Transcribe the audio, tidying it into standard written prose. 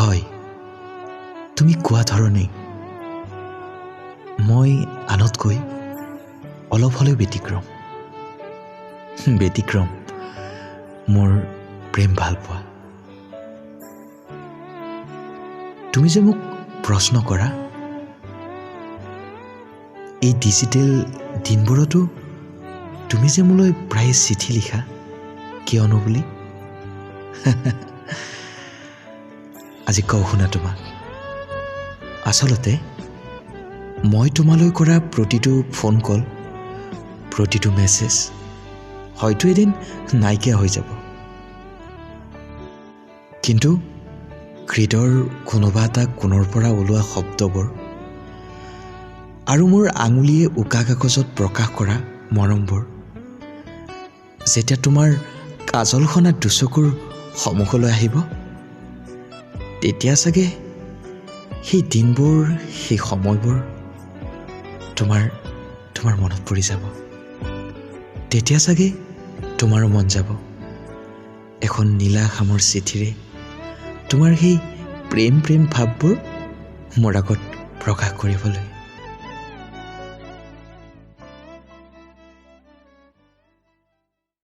হয়, তুমি কোৱা ধৰণেই মই আনতকৈ অলপ হ'লেও ব্যতিক্ৰম। ব্যতিক্ৰম মোৰ প্ৰেম ভালপোৱা। তুমি যে মোক প্ৰশ্ন কৰা, এই ডিজিটেল দিনবোৰতো তুমি যে মোলৈ প্ৰায়ে চিঠি লিখা কিয়নো বুলি, আজি কওঁ শুনা তোমাক। আচলতে মই তোমালৈ কৰা প্ৰতিটো ফোন কল, প্ৰতিটো মেছেজ হয়তো এদিন নাইকিয়া হৈ যাব, কিন্তু হৃদয়ৰ কোনোবা এটা কোণৰ পৰা ওলোৱা শব্দবোৰ আৰু মোৰ আঙুলিয়ে উকা কাগজত প্ৰকাশ কৰা মৰমবোৰ যেতিয়া তোমাৰ কাজলসনা দুচকুৰ সন্মুখলৈ আহিব, তেতিয়া চাগে সেই দিনবোৰ, সেই সময়বোৰ তোমাৰ তোমাৰ মনত পৰি যাব। তেতিয়া চাগে তোমাৰো মন যাব এখন নীলা খামৰ চিঠিৰে তোমাৰ সেই প্ৰেম প্ৰেম ভাৱবোৰ মোৰ আগত প্ৰকাশ কৰিবলৈ।